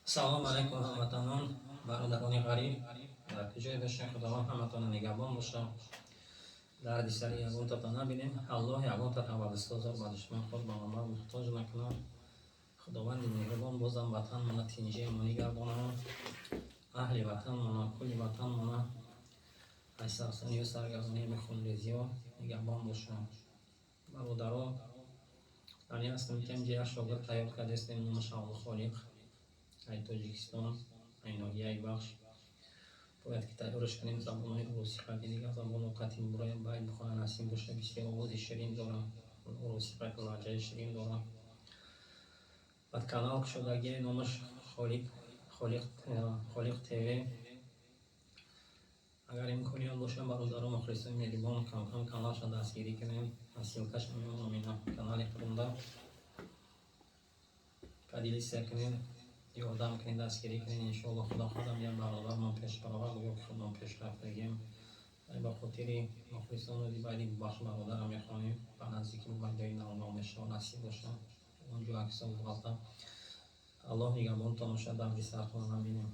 Салом алайкум, ҳамватанон, бародарони ғариб, дар куҷое бошед, Худованд ҳаматонро нигаҳбон бошад. Дарди сари ягонтата набинем, Аллоҳ ягонтата ба дастозор, ба душман худ ба омад муҳтоҷ накунад. Худованди меҳрубон бозам ватанмона тинҷӣ амонӣ гардонад, аҳли ватанмона, кулли ватанмона аз сарсонию саргардонии хунрезиҳо нигаҳбон бошад. Бародаро, ани ҳастем ки инҷа як шогирд тайёр кардастем, номаш Абдухолиқ, ай Тоҷикистон, ай ноҳияи Вахш. Бояд ки тайёраш кунем забонҳои урусӣ қати, дигар забонҳо қати буроям, байд бихонад, насиб боша. Бисёр овози ширин дорам, урусӣ қати лаҳҷаи ширин дорам. Баъд канал кушодагие, номаш Холиқ, Холиқ, Холиқ ТВ. Агар имконият боша, бародаро, мухлисони меҳрибон, камкам каналша дастгирӣ кунем. Ссылкаша мемонам ина канали худумда. Поделиться кунем, ёрдам кунед, дастгирӣ кунед. Иншоалло, Худо худам як бародармон пеш баровард, гӯё ки худмон пешрафтагием. Ба хотири мухлисону баъди бахш бародарам мехонем, ба наздики баъдои навнав мешава, насиб боша. Онҷо аксо ғалта. Аллоҳ нигаҳбонтон бошад, дарди сартон набинем.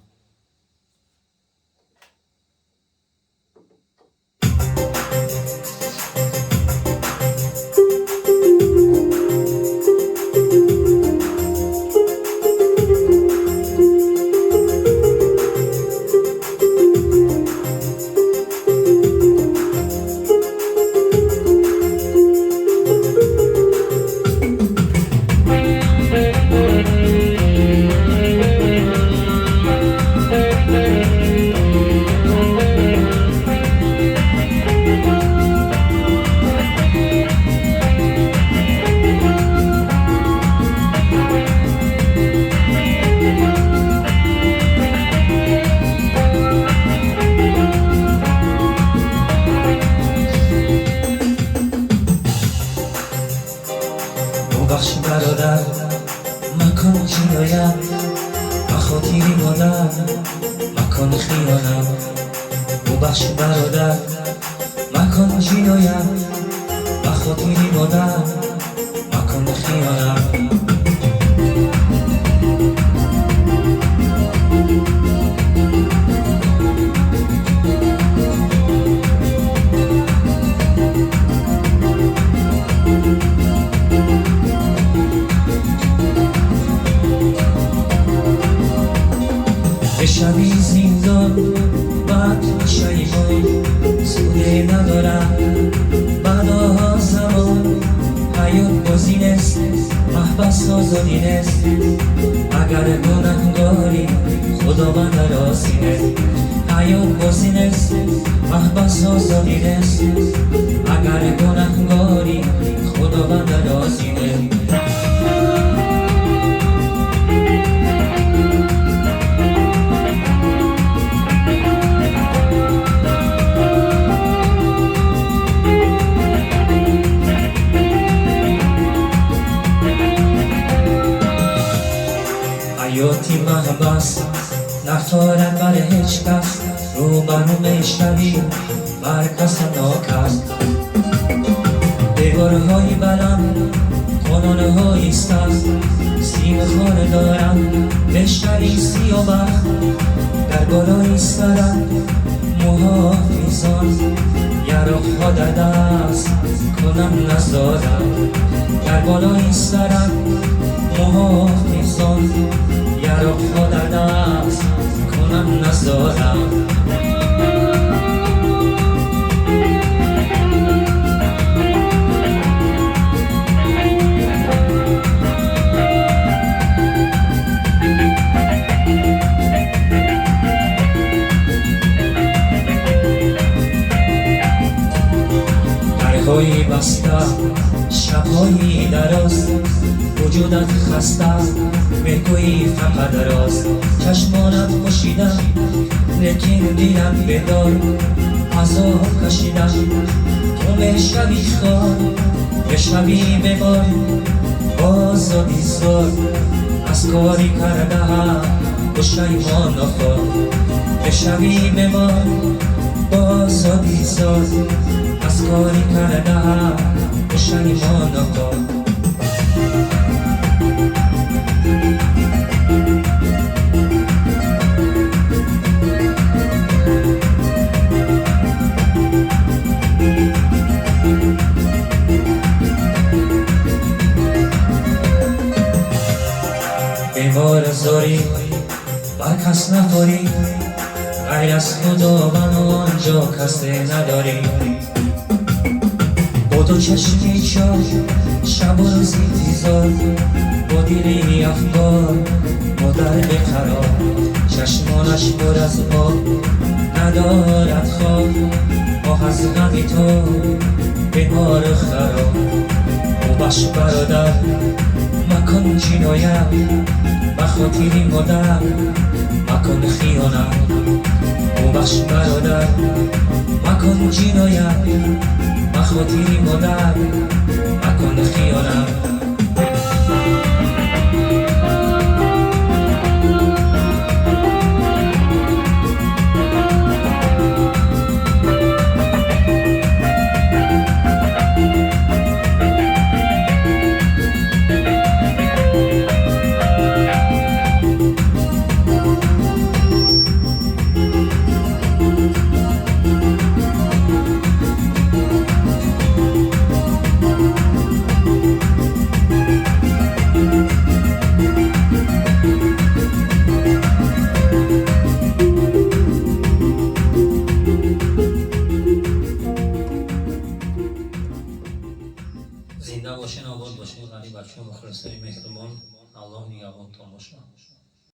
Бубахш, бародар, макун ҷиноят, ба хотири модар макун хиёнат. Бубахш, бародар, макун ҷиноят, ба хотири модар макун хиёнат. بشوی زندان بعد پشیمان، سوده ندارد بعدها زمان. حیات بازی نیست، محبس آزادی نیست. اگر گناهگاری خداوند راضی نیست. حیات بازی نیست، محبس آزادی نیست. اگر گناهگاری خداوند راضی نیست. ҳаёти маҳбас нафорад бар ҳеҷ кас, рӯбарӯ мешавӣ бар каса нокас. Деворҳои баланд, қонунҳои сахт, симхона доранд бештари сиёбахт. Дар болои сарам муҳофизон, яроқҳо дар даст кунам назора. Дар болои сарам муҳофизон, яроқҳо дар даст кунам назора. Дарҳои баста, шабҳои дароз, вуҷудат хаста, мегӯӣ фақат роз. Чашмонат пӯшида, лекин дилат бедор, азоб кашида. Ту мешавӣ хор, мешавӣ бемор, озодӣ зор аз кори кардаҳа пушаймон охор. Мешавӣ бемор, озодӣ зор аз кори кардаҳа пушаймон охор. Бемор зорӣ бар кас нафорӣ, ғайр аз Худованд онҷо касе надорӣ. Бо ду чашми чор шабу рӯз интизор, бо дили афгор модар беқарор. Чашмонаш пур аз об, надорад хоб, оҳ аз ғами ту бемору хароб. Бубахш, бародар, макун ҷиноят, ба хотири модар макун хиёнат. Бубахш, бародар, макун ҷиноят, ба хотири модар макун хиёнат.